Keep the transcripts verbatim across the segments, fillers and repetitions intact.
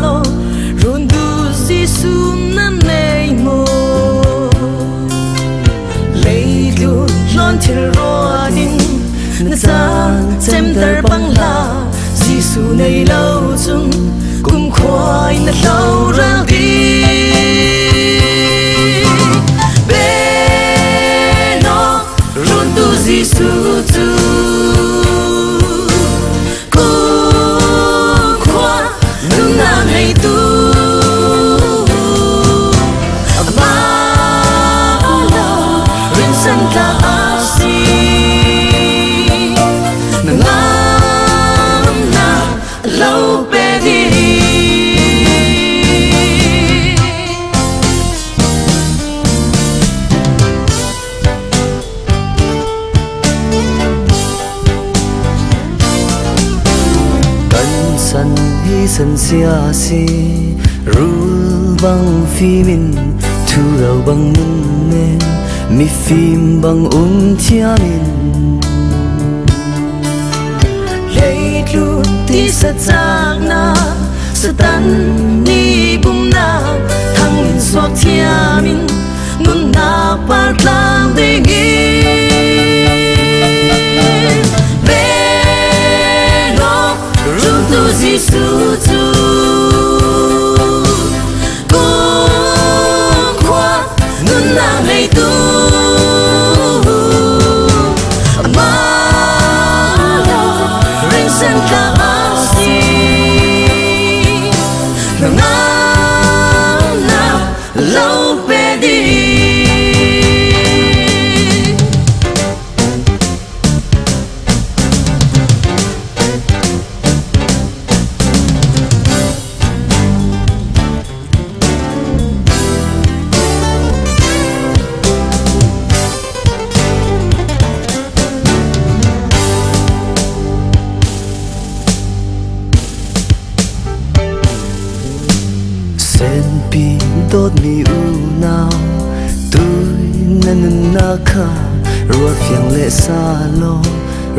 lo, runtu Jesu na nei maw? Leitlun hlawn thil ruat in na caan cemter pang hlah. Jesu nei lo cun kumkhua in na hloral ding. Bel aw, runtu Jesu cu kumkhua nunnak ngeitu, amah lo rinsan tla a si. Na ngamnak lo pe dih. Kan san hi san sia si, rul bang fim in, thurau bang nun men, mifim bang um thiam in. Leitlun tisa caknak, Satan nih bumnak, thang in suak thiam in, nunnak par tlang ding in. Bel aw, runtu Jesu cu kumkhua nunnak ngeitu, amah lo rinsan tla a si. Na ngamnak lo pe dih. Senpi dawtmi unau, tui na nunnak kha, ruat fiang le sa law,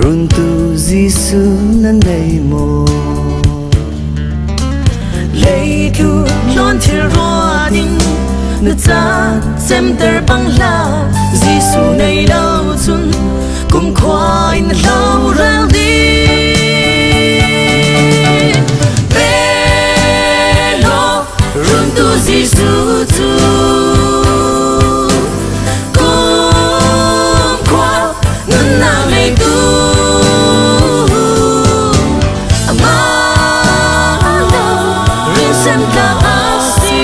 runtu Jesu na nei maw? Leitlun hlawn thil ruat in na caan cemter pang hlah. Jesu nei lo cun kumkhua in na hloral dih. Bel aw, runtu Jesu cu kumkhua nunnak ngeitu, amah lo rinsan tla a si.